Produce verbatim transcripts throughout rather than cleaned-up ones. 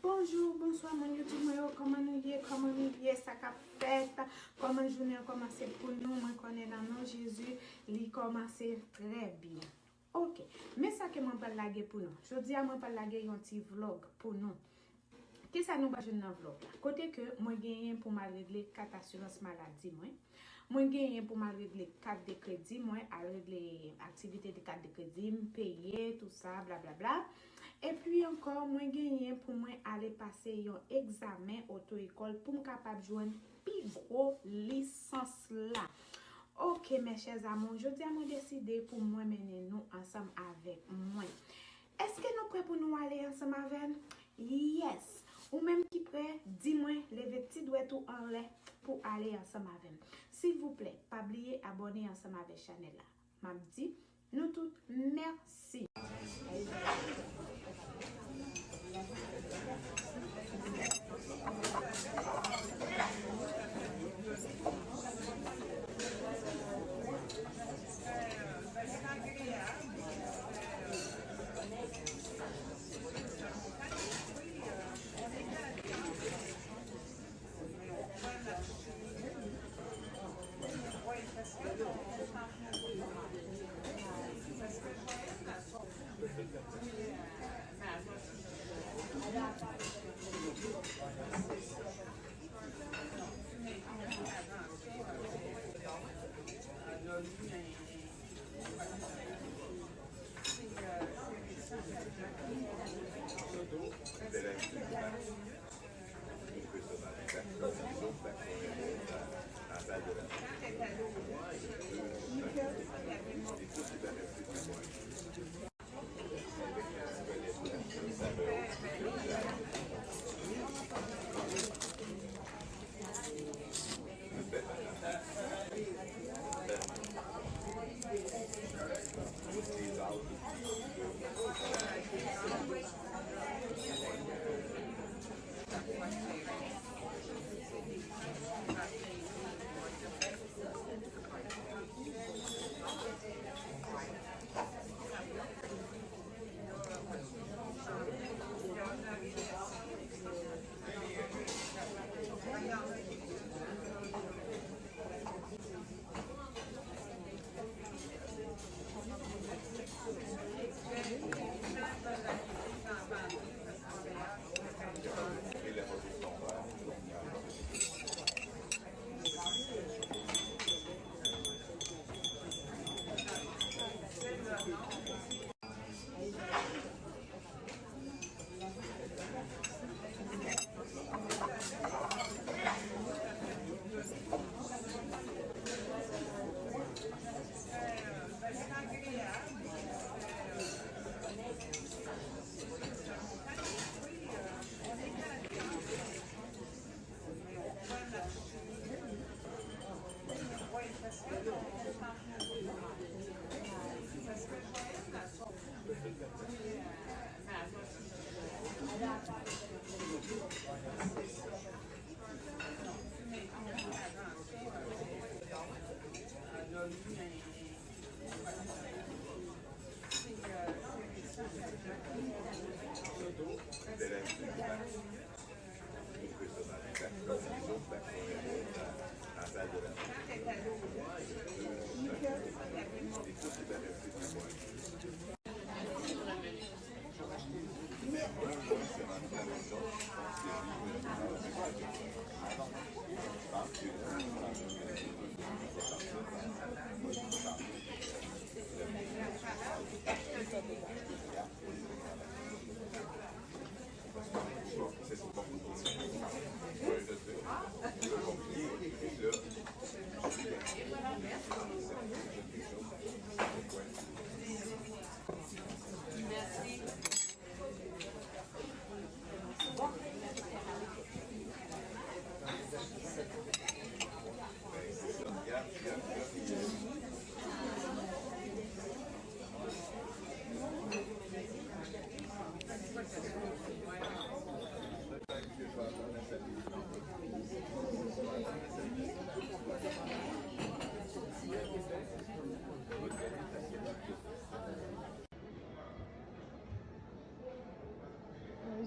Bonjou, bonswa, moun YouTube mwen yo, kòman nou ye, kòman nou ye, sa k ap fèt, kòman jounen an kòmanse pou nou, mwen konnen nan non Jezi, li kòmanse trè byen. Ok, men sa ke mwen pral lage pou nou. Jodi a, mwen pral lage yon ti vlog pou nou. Kisa nou pral jwenn nan vlog la? Kote ke mwen genyen pou m al regle kat asirans maladi mwen. Mwen genyen pou m al regle kat de kredi mwen, al regle aktivite de kat de kredi m, peye, tou sa, blablabla. Epi ankò, mwen genyen pou mwen ale pase yon egzamen oto ekòl pou m kapab jwenn pi gwo lisans la. Ok, mes chers amours, jodi a mwen deside pou mwen mennen nou ansanm avèk mwen. Èske nou prè pou nou ale ansanm avè m? Yes! Ou menm ki prè, di mwen, leve ti dwèt ou anlè pou ale ansanm avè m. Silvouplè, pa bliye abòne ansanm avè chanèl la. M ap di nou tout mèsi.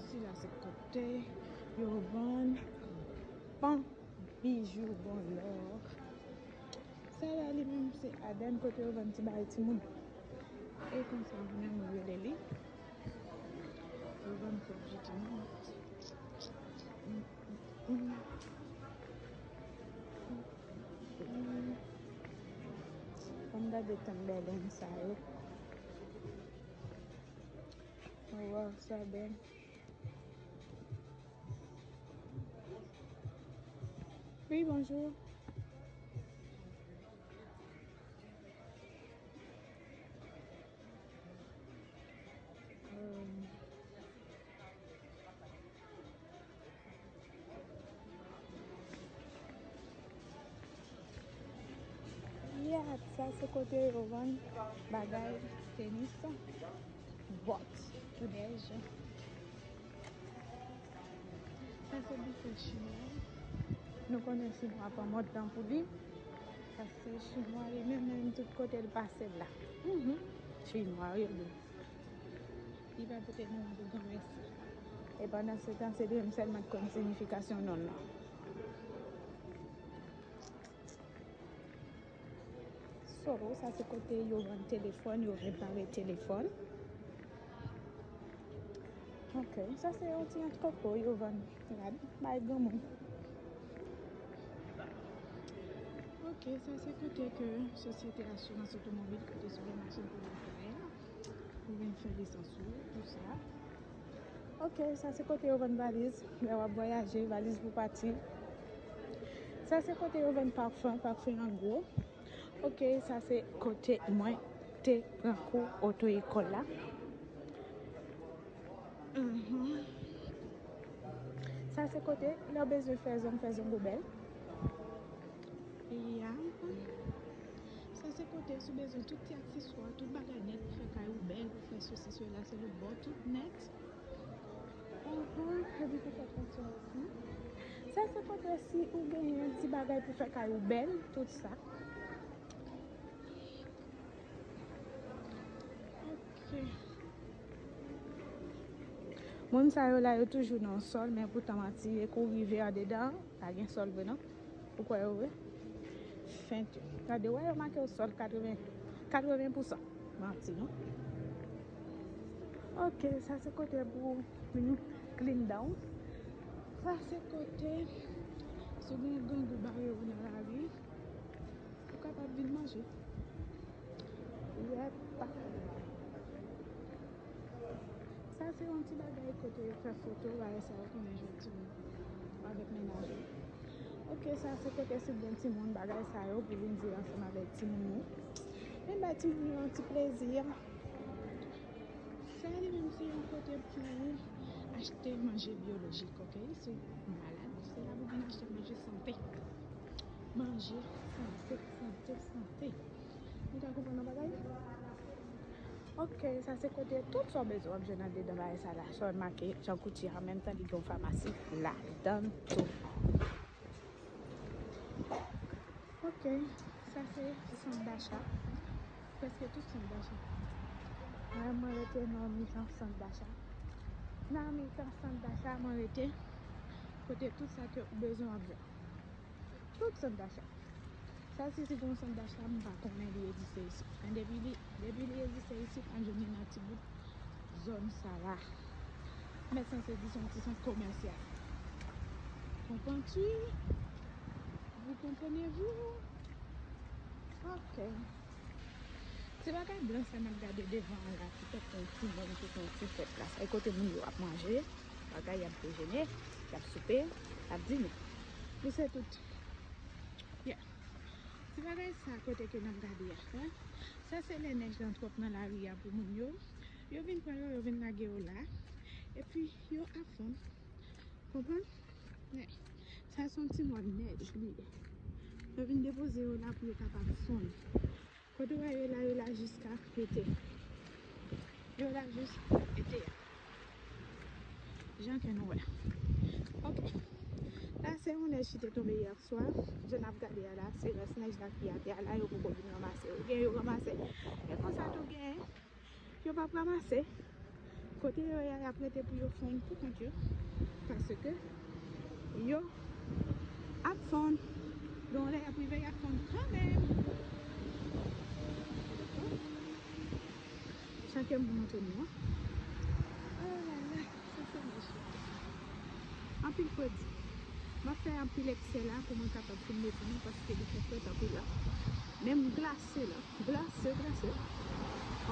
Sila se kote yo vann pan, bijou, bon lò. Sa la li menm se Aden kote yo vann ti bagay timoun. E konsa menm yo rele li. Yo vann pwodui timoun. Mm, mm, mm. Mm. Ann gade tan bèlen sa yo. Oh, wow, sa bèl. Oui, bonjour. Euh, Yeah, sa se kote yo vann bagay tenis, bòt pou nèj. Sa se bifè chinwa. Nou konnen chinwa pran mòd tan pou li. Paske chinwa li menm, menm tout kote l pase l la. Mhm. Chinwa, yo di. Li pa pote non pou granmèsi. E pandan se tan, se li menm sèlman ki konn siyifikasyon non l lan. So, sa se kote yo vann telefòn, yo repare telefòn. Ok, sa se yon ti antrepo yo vann rad bay granmoun. Ok, sa se kote ke sosyete asirans otomobil, kote si w gen machin pou netwaye, ou vin fè lisans ou, tout sa. Ok, sa se kote yo vann valiz. Lè w ap vwayaje, valiz pou pati. Sa se kote yo vann pafen, pafen an gwo. Ok, sa se kote mwen te pran kou oto ekòl la. Mhm. Sa se kote lè w bezwen fè zong, fè zong ou bèl. Ya. Sa se kote si w bezwen tout ti akseswa, tout bagay nèt pou fè kay ou bèl, pou fè sesi, sela, se lòt bò, tout nèt. Mhm, epi pou fè transfè osi. Sa se kote si ou genyen yon ti bagay pou fè kay ou bèl, tout sa. Ok. Moun sa yo la, yo toujou nan sòl, men poutan manti, e kou rive andedan, pa gen sòl vre non. Ou kwè yo vre? Fent yo. Gade, wè yo make yo sòl katreven, katreven pousan. Manti non. Ok, sa se kote pou vin clean down. Sa se kote, si w gen grangou bare ou nan lari, ou kapab vin manje. Yep. Sa se yon ti bagay kote yo fè foto, bagay sa yo konnen jwenn timoun avèk mennaj yo. Ok, sa se kote si w gen timoun, bagay sa yo pou vin jwe ansanm avèk timoun ou. Vin bay timoun yo yon ti plezi. Sa li menm se yon kote pou achte manje byolojik, ok? Si w malad, se la pou vin achte manje sante. Manje sante, sante, sante. Nou ka konprann yon bagay? Ok, sa se kote tout sa w bezwen w ap jwenn andedan bagay sa la. Sa w make jan Gucci an menm tan li gen yon famasi ladan tou. Ok, sa se sant dacha. Prèske tout sant dacha. Mwen, mwen rete nan mitan sant dacha. Nan mitan sant dacha, mwen rete kote tout sa ke ou bezwen w ap jwenn. Tout sant dacha. Sa se ti gon sant dacha, m pa konnen li egziste isit. Men depi li, depi li egziste isit, an jwenn li nan ti bout zòn sa la. Mèt sanse di se yon ti sant komèsyal. Konprann tu? Vous comprenez-vous? Ok. Ti bagay blan sa n ap gade devan an la, ki tankou yon ti mòn, ki tankou yon ti fèt la. Sa e kote moun yo ap manje, bagay y ap dejene, y ap soupe, y ap dine. Men se tout. Yeah. Ti bagay sa kote ke n ap gade a, hein? Sa se lè nèj lan twòp nan lari a pou moun yo. Yo vin pran yo, yo vin lage yo la. Epi yo ap fonn. Konprann? Men, sa se yon ti mòn nèj li ye. Yo vin depoze yo la pou yo kapab fonn. Kote w wè yo la, yo la jiska ete. Yo la jis ete a. Jan ke nou wè. Ok. La se yon nèj ki te tonbe yè swa. Jan n ap gade a la, se rès nèj la ki atè a la, yo poko vin ranmase. Oubyen yo ranmase. E konsa tou gen yo p ap ranmase. Kote yo ye a, y ap rete pou yo fonn pou kont yo. Paske yo ap fonn. Gen yon lè y ap rive, y ap fonn kanmenm. Dakò? Sa ke m montre nou an. Oh la la, sa se mechan. Anpil fredi. M ap fè anpil eksè la pou mwen kapab filme pou nou paske li fè frèt anpil la. Menm glase la. Glase, glase.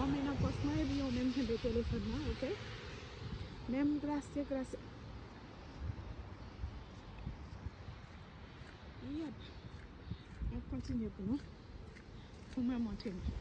Yon men nan pòch mwen epi yon men m kenbe telefòn nan, oke? Menm glase, glase. Yep. M ap kontinye pou nou. Pou mwen montre nou.